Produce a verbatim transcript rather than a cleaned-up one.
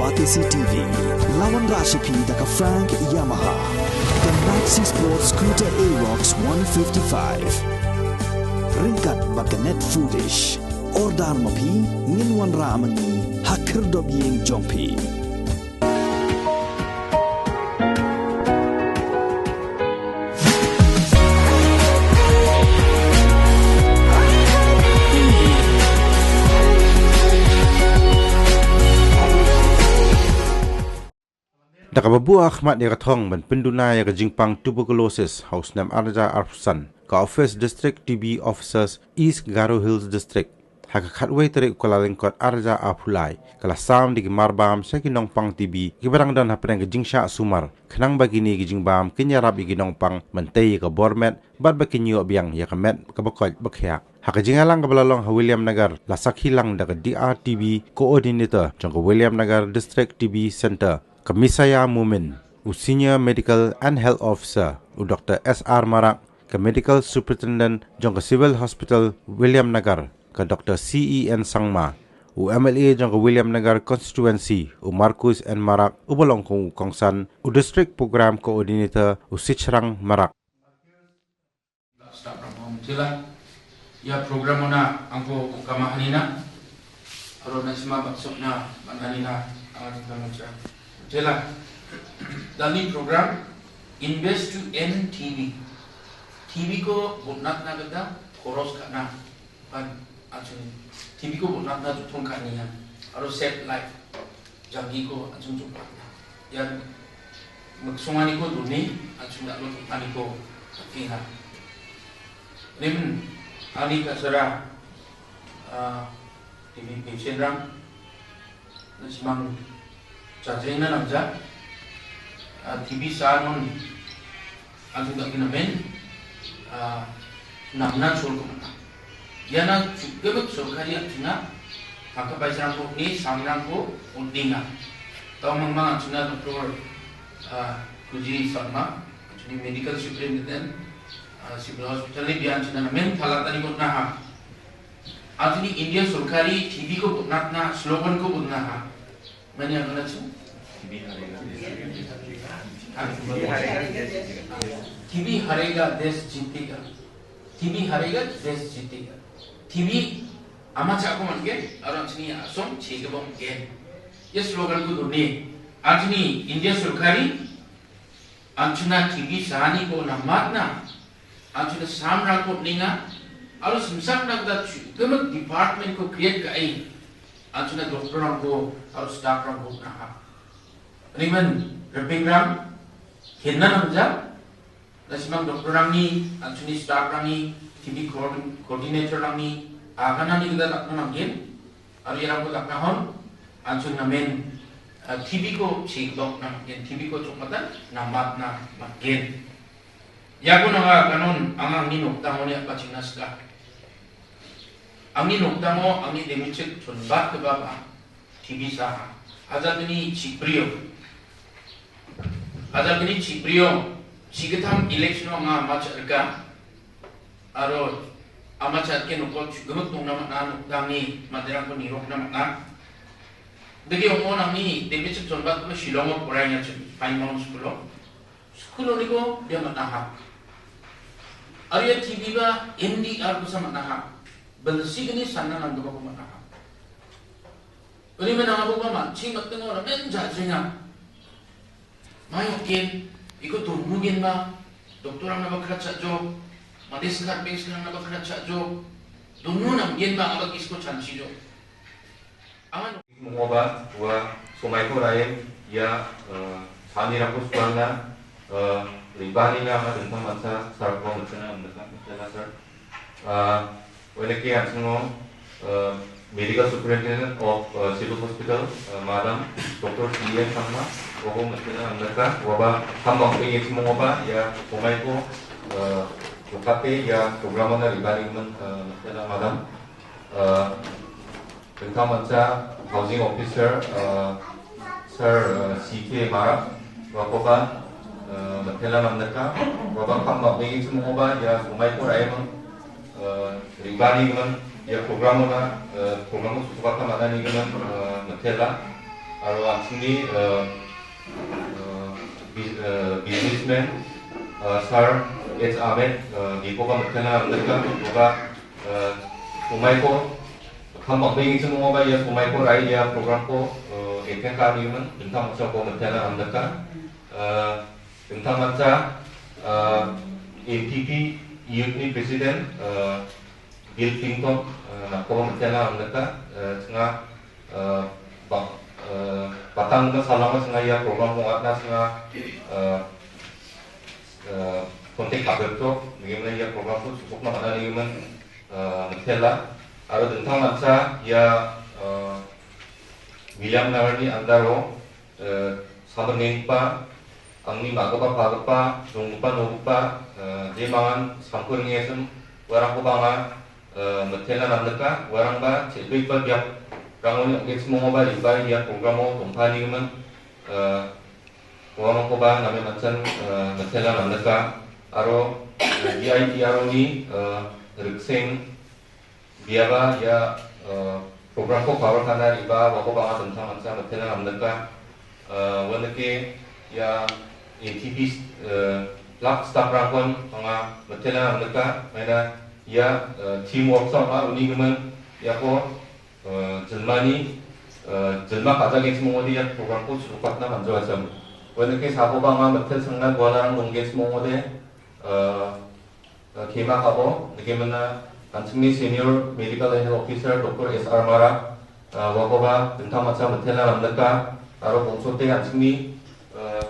Batesi T V, lawan rashipi daka Frank Yamaha. The Maxi Sports Scooter Aerox one fifty-five. Ringkat baka net foolish. Order mapi, ngin wan ra amangi, hakir dob yeng jongpi. Daka babu akhmat ya kathong ban penduna ya ka jingpang tuberculosis haus nam arja arpsan ka office district T B officers East Garo Hills District. Haka khatwei tarik uka lalengkot arja aphulai. Kala sam di ki marbam sya ki nongpang T B ki barang don hapdeng ki jingsha sumar. Khnang ba kini ki jingbam ki nyarap i ki nongpang mentei ka bormet bad ba ki nyo biang ya ka met ka bakoj bakya. Haka jingalang ka balalong ha William Nagar la sakhi lang da ka D R T B coordinator jong ka William Nagar District T B Center ka Misaya Mumin, u Senior Medical and Health Officer, u Doctor S R Marak, ka Medical Superintendent jong ka Civil Hospital William Nagar, ka Doctor C E N Sangma, u M L A jong ka William Nagar Constituency, u Marcus N Marak, u balong kong u kongsan, u District Program Coordinator, u Sichrang Marak. Staff rangko mutila. Ia program ona angko ukama hanina. Aro nasima baksokna manhanina anga tingkang mutila. Mutila. Dani program Invest to End T B. T B ko botnatna gita koros kana. Pan achung T B ko botnatna jutong kanian. Aro Save Life. Janggi ko achung jutong kanian. Ian miksonganiko doni achung dalo tongpaniko dakenga. Rim ani kasara, ah, T B patient rang, na simang jajrengna namja, ah, T B sanon, achung dakena men, ah, namna chol ko mana. Iana chukgimik sorkari an·chingna tangka paisarangko on·e samrangko on·enga. Tao mangmang an·chingna doktor, ah, Kuji Sangma, an·chingni medical superintendent, ah, civil hospital-ni bia an·chingna namen talatani on·aha. An·chingni India sorkari T B-ko on·atna slogan-ko on·aha. Mani akan achu? T B harega, desh jitega. Ha? T B harega, desh jitega. T B harega, desh jitega. T B ama chako mangen, aro an·chingni a·song chegaba mangen. Ia slogan-ko done. An·chingni India sorkari, an·chingna T B saaniko namatna, an·chingna samrangko on·enga, aro simsakna gita chu-, gimik department-ko create ka·e, an·chingna doctor-rangko aro staff-rangko on·aha. Rimen ripengrang, henna namja, nasimang doctor-rangni, an·chingni staff-rangni, T B coordin-, coordinator-rangni, aganani gita dakna nanggen, aro iarangko daknahon, an·ching namen, ah, T B-ko chegba on·na man·gen, T B-ko chongmatan namatna man·gen. Iako nanga kanon anga angni noktangoni apachingna sika. Angni noktango angni demichik chonbatgipa ba T B saha. Ajalgni chibrio. Ajalgni chibrio. Chigittam election-o anga ama cha·rika. Aro ama cha·rike nokol chugimik dongna man·a, noktangni manderangko nirokna man·a. Dake ong·o nangni demichik chonbatgipa Shillong-o poraenga chun, Fine Mount School-o. School-oniko bia man·aha. Aro ia T B ba N D R kosa man·aha. Bilsigni sanna nanggipako man·aha. Uni menangakoba man·ching mitingo namen jajringa. Mai oken, iko donmugenba, doktorangnaba kratcha·jok, mande skat bengsikangnaba kratcha·jok, donmu namgenba aba gisko chanchijok. Anga Mongoba ua somaiko raem ia, eh, sanirangko sualna, eh, ribanina anga dingtang mansa sarko mitena undaka, mitena sar. Eh, oineke an·chingo, eh, Medical Superintendent of, eh, Civil Hospital, eh, Madam Doctor T N Sangma, uako mitena undaka, uaba ham bangpe ia chimongoba ia somaiko, eh, dokate ia programona ribanigimin, eh, mitena Madam. Eh, Dingtang mancha Housing Officer, eh, Sir, eh, C K Marak, uakoba, eh, mitela man·daka, uaba kam bang·begi chimongoba, ia somaiko raeming, eh, ribanigimin, ia programona, eh, programo sokbaka man·anigimin, eh, mitela. Aro an·chingni, eh, eh, bi-, eh, businessman, eh, Sir H Ahmed, eh, bikoba mitelna namnika, bikoba, eh, somaiko, kam bang·bengchim ong·aba ia somaiko ra·e ia programko, eh, attend ka·anigimin, dingtang manchako mitelna namnika. Eh, dingtang mancha, eh, N P P Youth-ni President, eh, Bill Clinton, eh, nakoba mitelna namnika, eh, chinga, eh, ba-, eh, batanggimin salamo chinga ia program ong·atna chinga, eh, eh, contact ka·birok, nigimin ia programko chukokna man·a nigimin, eh, mitela. Aro dingtang mancha ia, eh, William Nagarni andaro, eh, samringgipa, angni ma·gipa pagipa, donggipa nogipa, eh, jemangan samkringgiasim uarangkoba anga, eh, mitelna namnika, uarangba chel·begipa biaprangoni ong·gechim ong·aba riba ia programo dongpanigimin, eh, uarangkoba name manchan, eh, mitelna namnika. Aro, eh, D I T R-oni, eh, rikseng biaba ia, eh, programko cover ka·na riba, uakoba anga dingtang mancha mitelna namnika. Eh, uanike ia N T P, eh, block staff-rangkon anga mitelna namnika. Maina ia, eh, team work-sa ong·a, unigimin iako, eh, jilmani, eh, jilma ka·jagechim ong·ode ia programko chrokatna man·jawachim. Uanike sakoba anga mitel sangna gualarang donggechim ong·ode, eh, eh, kema ka·bo, nikemina an·chingni Senior Medical and Health Officer Doctor S R Mara, eh, uakoba dingtang mancha mitelna namnika, aro bongsote an·chingni, eh,